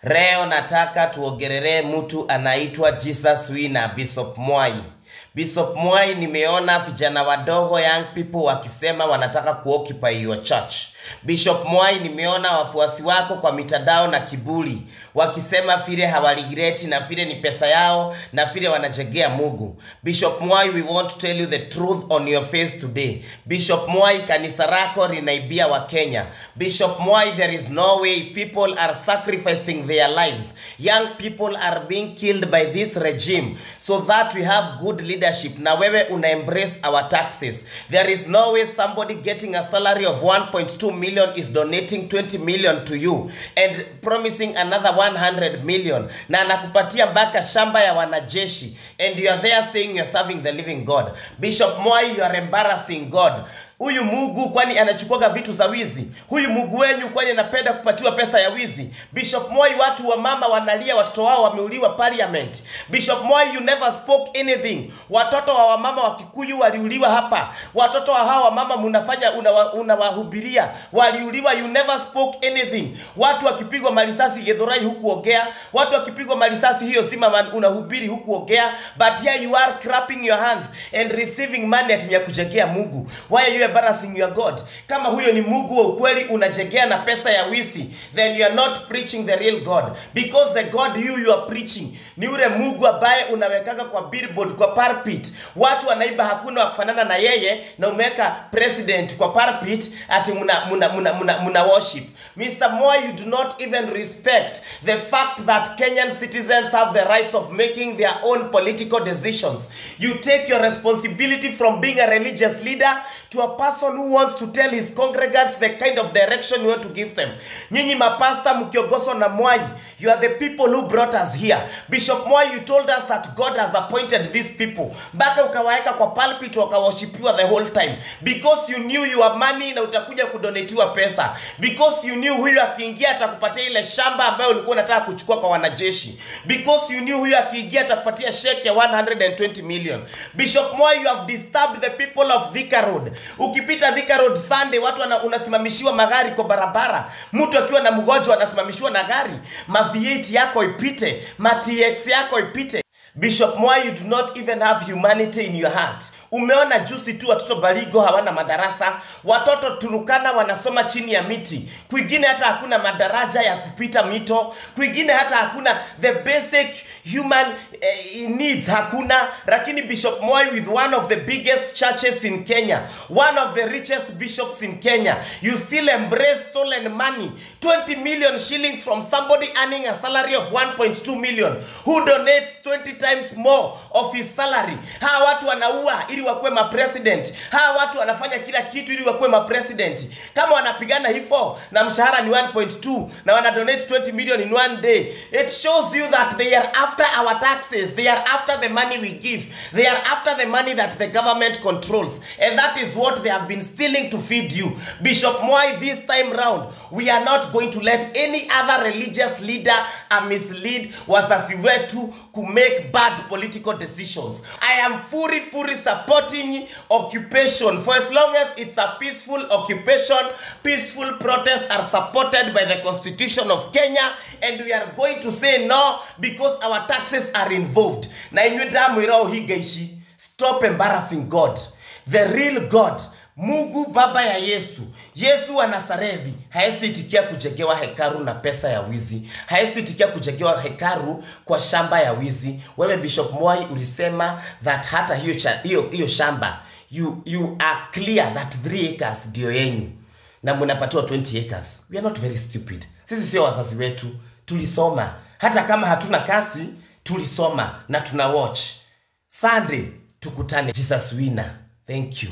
Leo nataka tuongelee mtu anaitwa Jesus Winner, Bishop Mwai. Bishop Mwai, nimeona vijana wadogo, young people, wakisema wanataka kuoccupy your church. Bishop Mwai, nimeona wafuasi wako kwa mitandao na kiburi wakisema vile hawaregret na vile ni pesa yao na vile wanajengea Mungu. Bishop Mwai, we want to tell you the truth on your face today. Bishop Mwai, kanisa lako linaibia Wakenya. Bishop Mwai, there is no way people are sacrificing their lives. Young people are being killed by this regime so that we have good leadership. Na wewe una embrace our taxes. There is no way somebody getting a salary of 1.2 million is donating 20 million to you and promising another 100 million, na anakupatia mpaka shamba ya wanajeshi, and you are there saying you are serving the living God. Bishop Mwai, you are embarrassing God. Huyu Mungu kwani anachukuaga vitu za wizi? Huyu Mungu wenyu kwani anapenda kupatiwa pesa ya wizi? Bishop Mwai, watu wa mama wanalia watoto wao wameuliwa parliament. Bishop Mwai, you never spoke anything. Watoto wa wamama wa Kikuyu waliuliwa hapa. Watoto wa hawa mama mnafanya unawahubiria waliuliwa, you never spoke anything. Watu wakipigwa marisasi Githurai hukuongea, watu wakipigwa marisasi hiyo Zimmerman unahubiri hukuongea, but here you are clapping your hands and receiving money ati ya kujengea Mungu. Why are you embarrassing your God? Kama huyo ni Mungu wa ukweli unajengea na pesa ya wizi, then you are not preaching the real God, because the God you are preaching ni ule Mungu ambaye unawekaka kwa billboard, kwa pulpit. Watu wanaiba, hakuna wa kufanana na yeye, na umeweka president kwa pulpit ati muna worship. Mr. Mwai, you do not even respect the fact that Kenyan citizens have the rights of making their own political decisions. You take your responsibility from being a religious leader to a person who wants to tell his congregants the kind of direction you want to give them. Nyinyi mapasta mkiongozwa na Mwai, you are the people who brought us here. Bishop Mwai, you told us that God has appointed these people. Mpaka ukawaeka kwa pulpit wakaworshipiwa the whole time, because you knew your money na utakuja kudonatiwa pesa, because you knew huyu akiingia atakupatia ile shamba ambayo ulikuwa unataka kuchukua kwa wanajeshi, because you knew huyu akiingia atakupatia cheque ya 120 million. Bishop Mwai, you have disturbed the people of Thika Road. Ukipita Thika Road Sunday, watu unasimamishiwa magari kwa barabara. Mtu akiwa na mgonjwa anasimamishiwa na gari. Ma V8 yako ipite, ma TX yako ipite. Bishop Mwai, you do not even have humanity in your heart. Umeona juzi tu watoto Baringo hawana madarasa, watoto Turkana wanasoma chini ya miti, kwingine hata hakuna madaraja ya kupita mito, kwingine hata hakuna the basic human needs hakuna. Lakini Bishop Mwai, with one of the biggest churches in Kenya, one of the richest bishops in Kenya, you still embrace stolen money, 20 million shillings from somebody earning a salary of 1.2 million, who donates 20 times more of his salary. Hawa watu wanaua ili wakuwe ma president. Hawa watu wanafanya kila kitu ili wakuwe ma president. Kama wanapigana hivyo na mshahara ni 1.2 na wana donate 20 million in one day, it shows you that they are after our taxes, they are after the money we give, they are after the money that the government controls, and that is what they have been stealing to feed you. Bishop Mwai, this time round we are not going to let any other religious leader mislead wazazi wetu ku make bad political decisions. I am fully supporting occupation for as long as it's a peaceful occupation. Peaceful protests are supported by the Constitution of Kenya, and we are going to say no because our taxes are involved. Na inywe ndamwira uhinga ici, stop embarrassing God, the real God. Mungu baba ya Yesu, Yesu wa Nazarethi, haezi itikia kujengewa hekaru na pesa ya wizi, haezi itikia kujengewa hekaru kwa shamba ya wizi. Wewe Bishop Mwai ulisema that hata hiyo shamba, you are clear that 3 acres ndio yenyu na mnapatiwa 20 acres. We are not very stupid. Sisi sio wazazi wetu, tulisoma. Hata kama hatuna kasi, tulisoma na tuna watch. Sunday tukutane Jesus Winner. Thank you.